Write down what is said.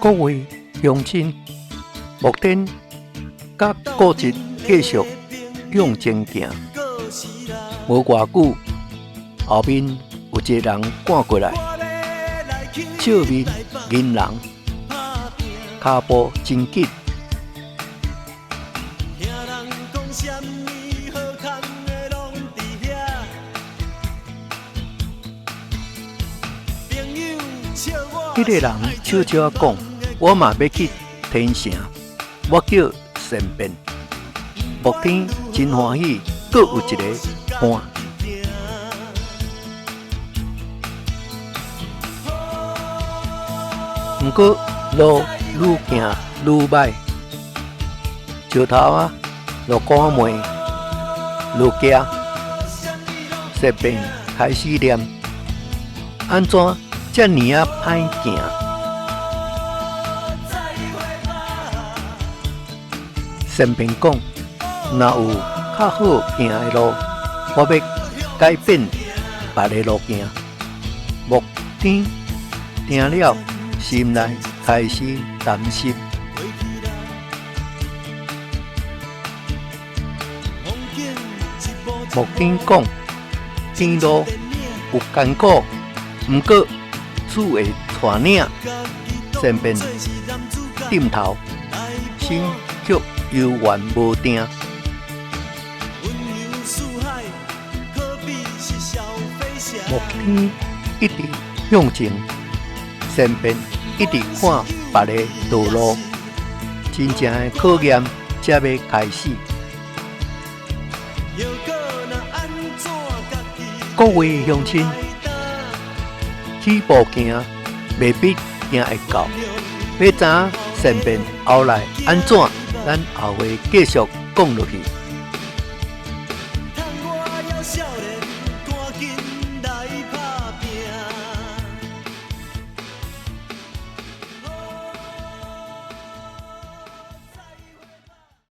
各位鄉親，幕天佮固執繼續向前行。無偌久，後面有一个人趕過來，笑面迎人，跤步真緊。聽人講啥物好康的攏佇遐，朋友笑我彼个人笑笑仔講：我嘛欲去天城，我叫善變。幕天真歡喜，閣有一個伴。毋過路愈行愈䆀，石頭仔落寒梅落崎，善變開始念：按怎遮爾仔歹行？善變講：若有較好行的路，我欲改變別个路徑。幕天聽了，心內開始擔心。幕天講：行路有艱苦，毋過主會帶領。善變點頭，心卻猶原無定。幕天一直向前，善變一直看別个道路，真正的考驗才欲開始。各位鄉親，起步行未必行會到，欲知影善變後來按怎，咱後回繼續講落去。